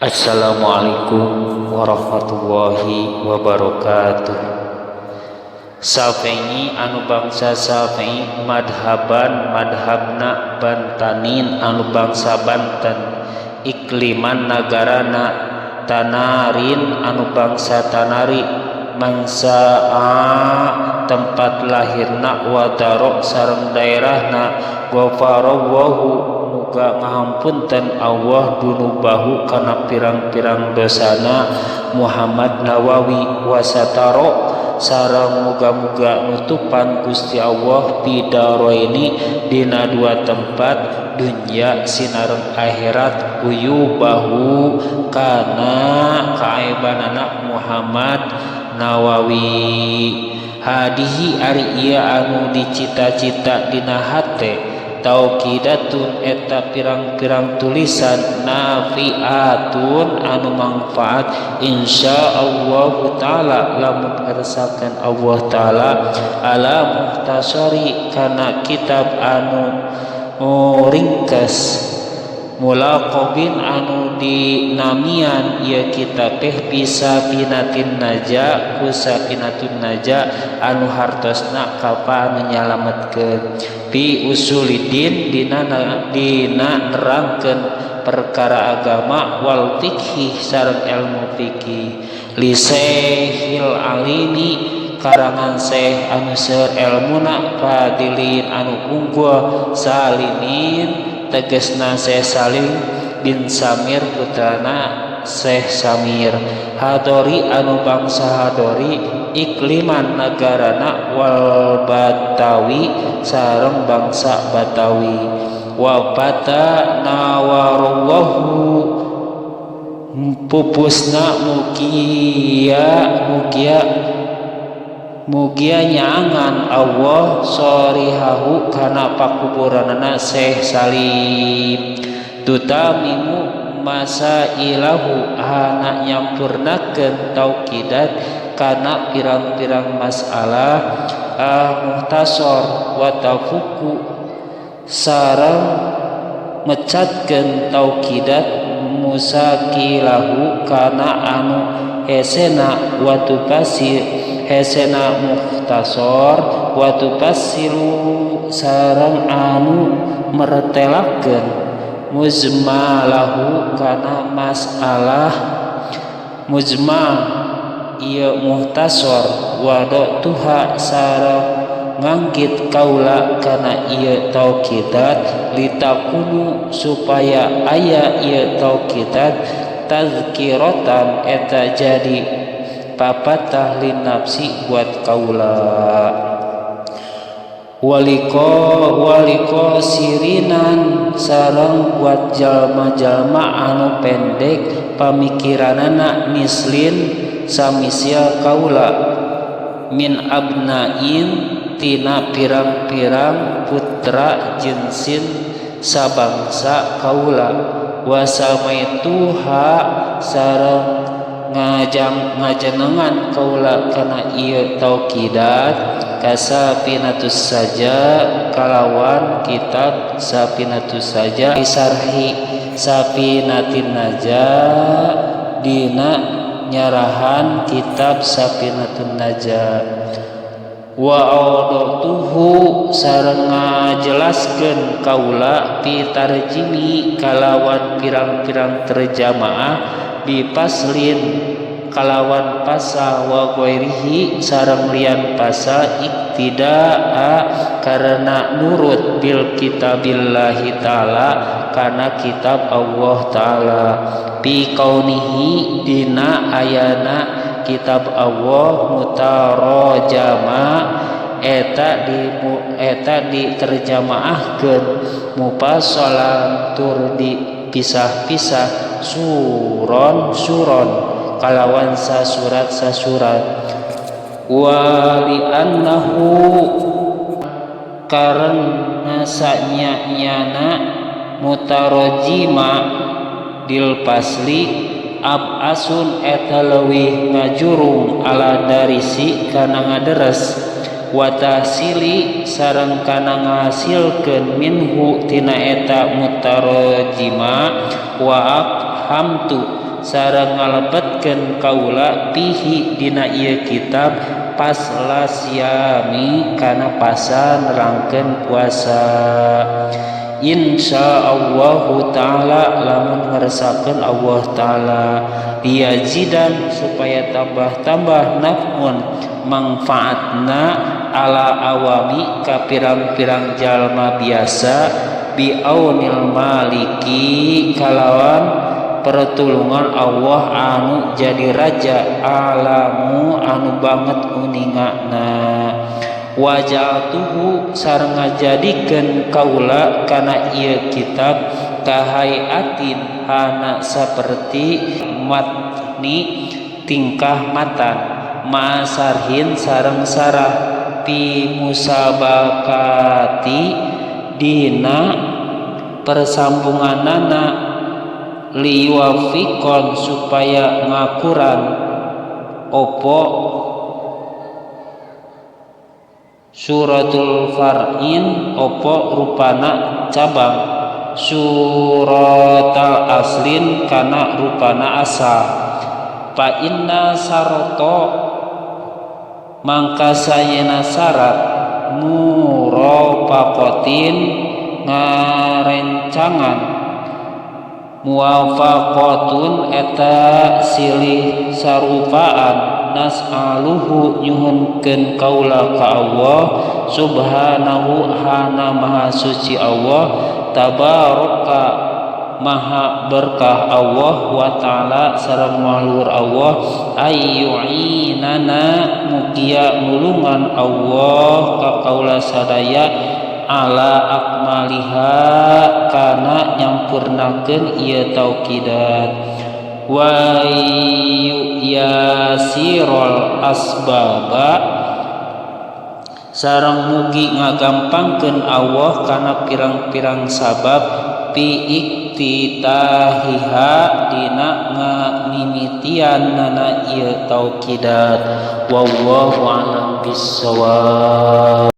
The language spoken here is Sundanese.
Assalamualaikum warahmatullahi wabarakatuh. Syafi'i anu bangsa Syafi'i, madhaban madhabna, Bantanin anu bangsa Banten, ikliman nagarana, Tanarin anu bangsa Tanari, mansaa tempat lahirna, wadaro sareng daerahna. Ghafarallahu muga ngahampunten Allah dunubahu kana pirang-pirang dosana Muhammad Nawawi, wasataro sareng muga-muga nutupan Gusti Allah fidaroini dina dua tempat, dunya sinareng akhirat, uyubahu kana kaaibanana Muhammad Nawawi. Hadihi ari ieu anu dicita-cita dina hate, tauqidatun eta pirang-pirang tulisan, nafiatun anu manfaat, insyaallah taala lamun ngersakeun Allah taala, ala muhtasari kana kitab anu, oh, ringkes, mulaqobin anu dinamian ieu kitab teh bisafinatin naja ku safinatun naja anu hartosna kapal anu nyalametkeun, fi usulidin dina dina nerangkeun perkara agama, wal fikhi sareng ilmu fikih, li Syekhil alimi karangan Syekh anu seueur elmuna, fadilin anu unggul, Salimin tegesna Syekh Salim bin Samir putrana Syekh Samir, Hadori anu bangsa Hadori, ikliman nagarana, wal Batawi sareng bangsa Batawi, wa fata nawarallahu pupusna, mugia mugia mugia nyaangan Allah shorihahu kana pakuburanana Syekh Salim, tutamimu masailahu hana nyampurnakeun tauqidat kana pirang-pirang masalah, ah, muhtasor, wa tafuku sareng mecatkeun tauqidat musakilahu kana anu hesena, wa tufasir hesena muhtasor, wa tufassilu sareng anu mertelakeun muzmalahu kana masalah muzmal ieu muhtasor, wa tuha sareng nganggit kaula kana ieu tauqidat, litakunu supaya aya ieu tauqidat tazkiratan eta jadi papatah, linafsi buat kaula, waliko waliko sirinan sareng buat jalma-jalma anu pendek pamikiranana, mislin samisia kaula, min abnain tina pirang-pirang putra, jinsin sabangsa kaula, wasamaituha sareng ngajang ngajenengan kaula kana ieu tauqidat kasafinatus saja kalawan kitab Safinatus Saja isarhi Safinatin Naja dina nyarahan kitab Safinatun Naja, wa awdatuhu sareng ngajelaskeun kaula fi tarjimi kalawan pirang-pirang terjemaah, bi faslin kalawan pasal, wa ghairihi sareng lian pasal, iktidaa karena nurut, bil kitabillahi ta'ala kana kitab Allah ta'ala, fi kaunihi dina ayana kitab Allah mutarojama eta di eta diterjemahkeun mufassalan tur dipisah-pisah, suron suron kalawan sasurat sasurat, wali annahu karena sanya nyana mutarojima dil fasli abasun eta leuwih ngajurung ala darisi kana ngaderes, watasili sareng kana ngahasilkeun, minhu tina eta mutarojima, wa hamtu. sareng ngalebetkeun kaula fihi dina ieu kitab fasla siyami kana pasal nerangkeun puasa. Insyaallahu ta'ala lamun ngeresakeun Allah ta'ala liyazidan supaya tambah-tambah naf'un mangfaatna ala awami ka pirang-pirang jalma biasa biaunil maliki kalawan pertulungan Allah anu jadi raja alamu anu banget uningana. Waja'altuhu sareng ngajadikeun kaula kana ieu kitab kahaiatin hana saperti matni tingkah matan masarhin sareng sarah pi musabakati dina persambunganana liwafikon supaya ngakuran opo suratul far'in opo rupana cabang suratal aslin kana rupana asal. Fa inna saroto mangka sayena syarat murafaqatin ngarencangan muwafaqatun eta silih sarupaan nas'aluhu nyuhunkeun kaula ka Allah subhanahu hana maha suci Allah tabaraka maha berkah Allah wa ta'ala sareng maha luhur Allah ayyu'inana mugia nulungan Allah ka kaula sadaya ala akmaliha kana nyampurnakeun ieu tauqidat wa yasirul asbaba sareng mugi ngagampangkeun Allah kana pirang-pirang sabab fi iktitahiha dina ngamimitianana ieu tauqidat. Wallahu a'lam bissawab.